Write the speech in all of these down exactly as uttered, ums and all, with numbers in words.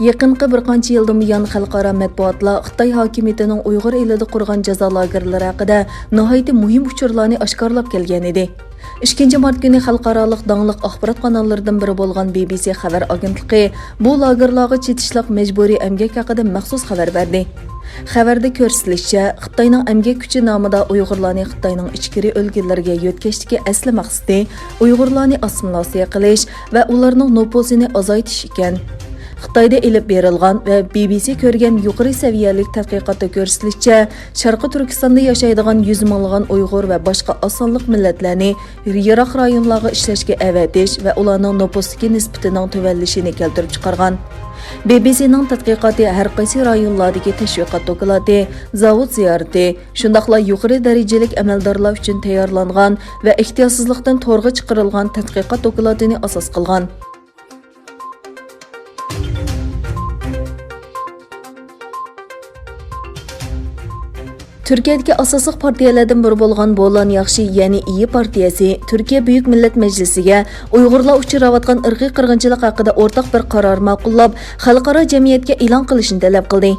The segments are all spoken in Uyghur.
يېقىنقى بىر قانچە يىلدىن بۇيان خەلقئارا مەتبۇئاتلار خىتاي ھاكىمىيىتىنىڭ ئۇيغۇر ئېلىدا قۇرغان جازا لاگېرلىرى ھەققىدە ناھايىتى مۇھىم ئۇچۇرلارنى ئاشكارىلاپ كەلگەن ئىدى. ئىككىنچى مارت كۈنى خەلقئارالىق داڭلىق ئاخبارات قاناللىرىدىن بىرى بولغان بى بى سى خەۋەر ئاگېنتلىقى بۇ لاگېرلارغا چېتىشلىق مەجبۇرىي ئەمگەك ھەققىدە مەخسۇس خەۋەر بەردى. خەۋەردە كۆرسىتىلىشىچە، خىتاينىڭ ئەمگەك كۈچى نامىدا ئۇيغۇرلارنى خىتاينىڭ ئىچكىرى ئۆلكىلىرىگە يۆتكەشتىكى ئەسلى مەقسىتى ئۇيغۇرلارنى ئاسسىمىلياتسىيە قىلىش ۋە ئۇلارنىڭ نوپۇسىنى ئازايتىش ئىكەن. خىتايدا ئېلىپ بېرىلغان ۋە بى بى سى كۆرگەن يۇقىرى سەۋىيەلىك تەتقىقاتتا كۆرسىتىلىشىچە، شەرقىي تۈركىستاندا ياشايدىغان يۈز مىڭلىغان ئۇيغۇر ۋە باشقا ئاز سانلىق مىللەتلەرنى يىراق رايونلارغا ئىشلەشكە ئەۋەتىش ۋە ئۇلارنىڭ نوپۇستىكى نىسبىتىنىڭ تۆۋەنلىشىنى كەلتۈرۈپ چىقارغان. بى بى سىنىڭ تەتقىقاتى ھەر قايسى رايونلاردىكى تەشۋىقات دوكلاتى، زاۋۇت زىيارىتى، شۇنداقلا يۇقىرى دەرىجىلىك ئەمەلدارلار ئۈچۈن تەييارلانغان ۋە ئېھتىياتسىزلىقتىن تورغا چىقىرىلغان تەتقىقات دوكلاتىنى ئاساس قىلغان. تۈركىيەدىكى ئاساسلىق پارتىيەلەردىن بىرى بولغان بولان ياخشى، يەنى ئىيى پارتىيەسى تۈركىيە بۈيۈك مىللەت مەجلىسىگە ئۇيغۇرلار ئۇچراۋاتقان ئىرقىي قىرغىنچىلىق ھەققىدە ئورتاق بىر قارار ماقۇللاپ، خەلقئارا جەمئىيەتكە ئېلان قىلىشنى تەلەپ قىلدى.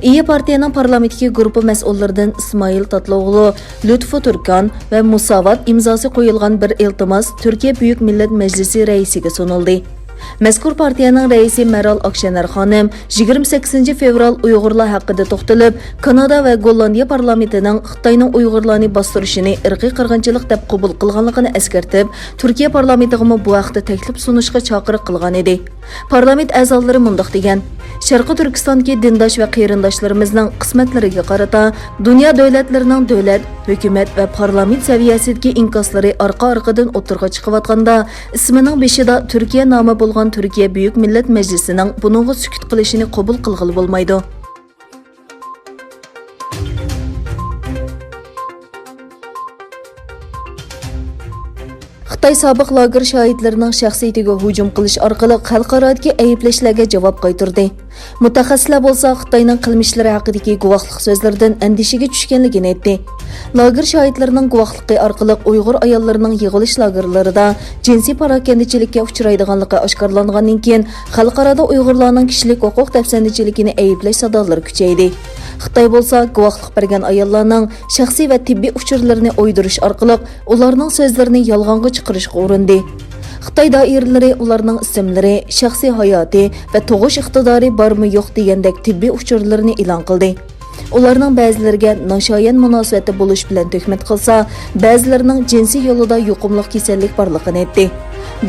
ئىيى پارتىيەنىڭ پارلامېنتتىكى گۇرۇپپا مەسئۇللىرىدىن ئىسمائىل تاتلىئوغلۇ، لۇتفۇ تۈركان ۋە مۇساۋات ئىمزاسى قويۇلغان بىر ئىلتىماس تۈركىيە بۈيۈك مىللەت مەجلىسى رەئىسىگە سۇنۇلدى. مەزكۇر پارتىيەنىڭ رەئىسى مەرال ئاكشەنەر خانىم يىگىرمە سەككىزىنچى فېۋرال ئۇيغۇرلار ھەققىدە توختىلىپ، كانادا ۋە گوللاندىيە پارلامېنتىنىڭ خىتاينىڭ ئۇيغۇرلارنى باستۇرۇشىنى ئىرقىي قىرغىنچىلىق دەپ قوبۇل قىلغانلىقىنى ئەسكەرتىپ، تۈركىيە پارلامېنتىغىمۇ بۇ ھەقتە تەكلىپ سۇنۇشقا چاقىرىق قىلغان ئىدى. پارلامېنت ئەزالىرى مۇنداق دېگەن: شەرقىي تۈركىستاندىكى دىنداش ۋە قېرىنداشلىرىمىزنىڭ قىسمەتلىرىگە قارىتا، دۇنيا دۆلەتلىرىنىڭ دۆلەت، ھۆكۈمەت ۋە پارلامېنت سەۋىيەسىدىكى ئىنكاسلىرى ئارقا-ئارقىدىن ئوتتۇرىغا چىقىۋاتقاندا، ئىسمىنىڭ بېشىدا تۈركىيە نامى بولغان تۈركىيە بۈيۈك مىللەت مەجلىسىنىڭ بۇنىڭغا سۈكۈت قىلىشىنى قوبۇل قىلغىلى بولمايدۇ. خىتاي سابىق لاگېر شاھىتلىرىنىڭ شەخسىيىتىگە ھۇجۇم قىلىش ئارقىلىق خەلقئارادىكى ئەيىبلەشلەرگە جاۋاب قايتۇردى. مۇتەخەسسىسلەر بولسا خىتاينىڭ قىلمىشلىرى ھەققىدىكى گۇۋاھلىق سۆزلىرىدىن ئەندىشىگە چۈشكەنلىكىنى ئېيتتى. لاگېر شاھىتلىرىنىڭ گۇۋاھلىقى ئارقىلىق ئۇيغۇر ئاياللىرىنىڭ يىغىلىش لاگېرلىرىدا جىنسىي پاراكەندىچىلىككە ئۇچرايدىغانلىقى ئاشكارىلانغاندىن كېيىن، خەلقئارادا ئۇيغۇرلارنىڭ كىشىلىك ھوقۇق دەپسەندىچىلىكىنى ئەيىبلەش سادالىرى كۈچەيدى. خىتاي بولسا گۇۋاھلىق بەرگەن ئاياللارنىڭ شەخسىي ۋە تېببىي ئۇچۇرلىرىنى ئويدۇرۇش ئارقىلىق ئۇلارنىڭ سۆزلىرىنى يالغانغا چىقىرىشقا ئۇرۇندى. خىتاي دائىرىلىرى ئۇلارنىڭ ئىسىملىرى، شەخسىي ھاياتى ۋە تۇغۇش ئىقتىدارى بارمۇ يوق دېگەندەك تېببىي ئۇچۇرلىرىنى ئېلان قىلدى. ئۇلارنىڭ بەزىلىرىگە ناشايان مۇناسىۋەتتە بولۇش بىلەن تۆھمەت قىلسا، بەزىلىرىنىڭ جىنسىي يولىدا يۇقۇملۇق كېسەللىك بارلىقىنى ئېيتتى.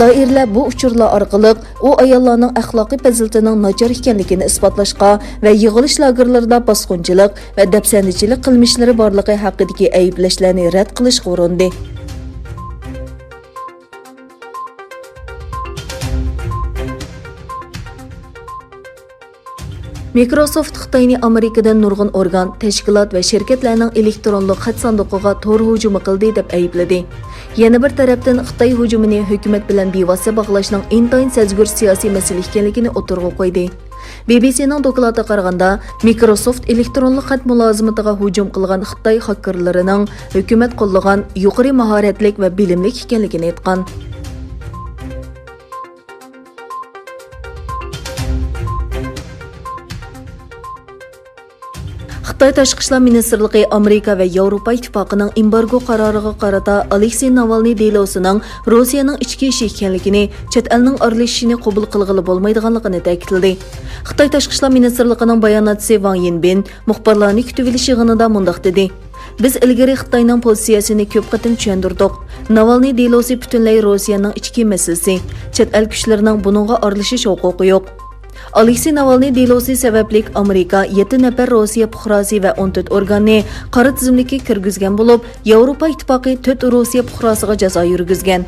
دائىرىلەر بۇ ئۇچۇرلار ئارقىلىق ئۇ ئاياللارنىڭ ئەخلاقىي پەزىلىتىنىڭ ناچار ئىكەنلىكىنى ئىسپاتلاشقا ۋە يىغىلىش لاگېرلىرىدا باسقۇنچىلىق ۋە دەپسەندىچىلىك قىلمىشلىرى بارلىقى ھەققىدىكى ئەيىبلەشلەرنى رەت قىلىشقا ئۇرۇندى. مىكروسوفت خىتاينى ئامېرىكىدىن نۇرغۇن ئورگان، تەشكىلات ۋە شىركەتلەرنىڭ ئېلېكترونلۇق خەت ساندۇقىغا تور ھۇجۇمى قىلدى دەپ ئەيىبلىدى. يەنە بىر تەرەپتىن، خىتاي ھۇجۇمىنى ھۆكۈمەت بىلەن بىۋاسىتە باغلاشنىڭ ئىنتايىن سەزگۈر سىياسىي مەسىلە ئىكەنلىكىنى ئوتتۇرىغا قويدى. بى بى سىنىڭ دوكلاتىغا قارىغاندا، مىكروسوفت ئېلېكترونلۇق خەت مۇلازىمىتىغا ھۇجۇم قىلغان خىتاي خاكېرلىرىنىڭ ھۆكۈمەت قوللىغان يۇقىرى ماھارەتلىك ۋە بىلىملىك ئىكەنلىكىنى ئېيتقان. خىتاي تاشقى ئىشلار مىنىستىرلىقى ئامېرىكا ۋە ياۋروپا ئىتتىپاقىنىڭ ئېمبارگو قارارىغا قارىتا ئالېكسېي ناۋالنىي دېلوسىنىڭ روسىيەنىڭ ئىچكى ئىشى ئىكەنلىكىنى، چەت ئەلنىڭ ئارىلىشىشىنى قوبۇل قىلغىلى بولمايدىغانلىقىنى تەكىتلىدى. خىتاي تاشقى ئىشلار مىنىستىرلىقىنىڭ باياناتچىسى ۋاڭ يىنبىن مۇخبىرلارنى كۈتۈۋېلىش يىغىنىدا مۇنداق دېدى: بىز ئىلگىرى خىتاينىڭ پوزىتسىيەسىنى كۆپ قېتىم چۈشەندۈردۇق. ناۋالنىي دېلوسى پۈتۈنلەي روسىيەنىڭ ئىچكى مەسىلىسى، چەت ئەل كۈچلىرىنىڭ بۇنىڭغا ئارىلىشىش ھوقۇقى يوق. ئالېكسېي ناۋالنىي دېلوسى سەۋەبلىك ئامېرىكا يەتتە نەپەر روسىيە پۇقراسى ۋە ئون تۆت ئورگاننى قارا تىزىملىككە كىرگۈزگەن بولۇپ، ياۋروپا ئىتتىپاقى تۆت روسىيە پۇقراسىغا جازا يۈرگۈزگەن.